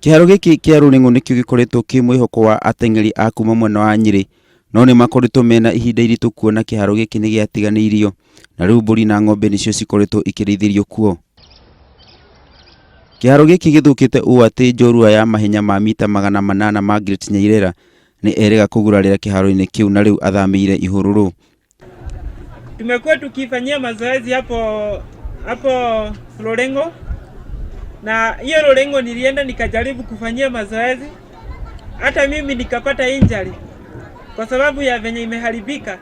Kĩharo gĩkĩ kĩa Rũrĩng'ũ nĩkĩo gĩkoretwo kĩ mwĩhoko wa ateng'eri a kuma mwena wa Nyĩrĩ, no nĩ makoretwo mena ihinda iritũ kuona kĩharo gĩkĩ nĩ gĩatiganĩirio na rĩu mbũri na ng'ombe nĩcio cikoretwo ikĩrĩithĩrio kuo. Kĩharo gĩkĩ gĩthũkĩte ũũ atĩ njorua ya mahenya ma mita 800 Margaret Nyairera nĩ erĩga kũgurarĩra kĩharo-inĩ kĩu na rĩu athamĩire Ihũrũrũ. Tumekuwa tukifanyia mazoezi hapo hapo Lorengo, na hiyo Lorengo nilienda nikajaribu kufanyia mazoezi, hata mimi nikapata injury kwa sababu ya venye imeharibika.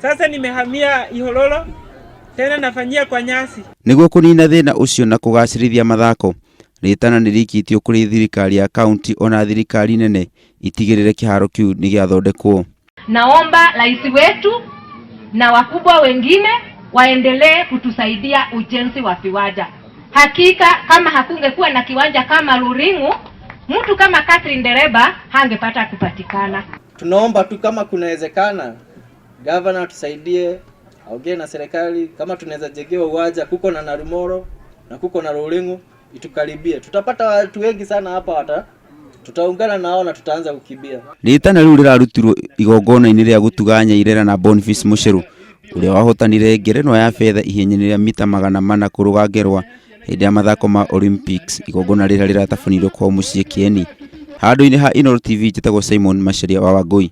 Sasa nimehamia Ihororo tena nafanyia kwa nyasi. Nĩguo kũnina thĩna ũcio na kũgacĩrithia mathako, rĩtana nĩ rĩikĩtio kũrĩ thirikari ya kaunti ona thirikari nene itigĩrĩre kĩharo kĩu nĩ gĩathondekwo. Naomba rais wetu na wakubwa wengine waendelee kutusaidia ujenzi wa viwanja. Hakika kama hakungekuwa na kiwanja kama Ruring'u, mtu kama Catherine Ndereba hangepata kupatikana. Tunaomba tu kama kunawezekana, gavana tusaidie, aongee na serikali kama tunaweza jengewa uwanja. Kuko na Narumoro na kuko na Ruring'u, itukaribie. Tutapata watu wengi sana hapa, wata tutaungana nao na tutaanza kukimbia. Rĩtana rĩu rĩrarutirwo igongona-inĩ rĩa gũtuga Nyairera na Boniface Mucheru ũrĩa wahotanire ngerenwa ya betha ihenya-inĩ rĩa mita 400 kũrũga ngerwa hĩndĩ ya mathako ma Olympics. Igongona rĩrĩa rĩratabanĩirio kwao mũciĩ Kieni. Handũ-inĩ ha Inooro TV, njĩtagwo Simon Macharia wa Wangũi.